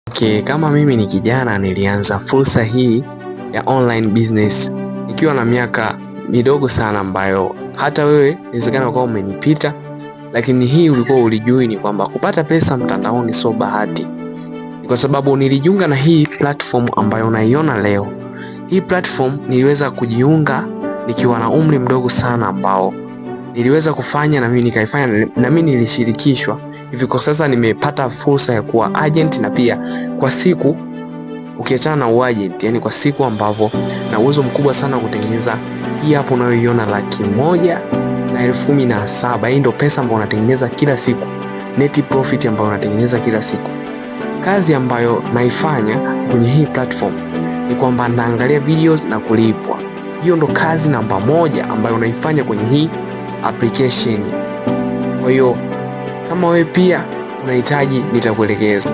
Okay, kama mimi ni kijana nilianza fursa hii ya online business nikiwa na miaka midogo sana ambayo hata wewe inawezekana ukawa umenipita, lakini hii ulikuwa ulijui ni kwamba kupata pesa mtandaoni sio bahati. Ni kwa sababu nilijiunga na hii platform ambayo unaiona leo. Hii platform niliweza kujiunga nikiwa na umri mdogo sana ambao niliweza kufanya na mimi nikaifanya na mimi nilishirikishwa. Hivi kwa sasa nimepata fursa ya kuwa agent na pia kwa siku ukiachana na uagent, yani kwa siku ambavyo na uwezo mkubwa sana wa kutengeneza hii hapo unayoiona 117,000. Hii ndio pesa ambayo unatengeneza kila siku, net profit ambayo unatengeneza kila siku. Kazi ambayo naifanya kwenye hii platform ni kwamba naangalia videos na kulipwa. Hiyo ndo kazi namba moja ambayo unaifanya kwenye hii application. Kwa hiyo kama wewe pia unahitaji, nitakuelekeza.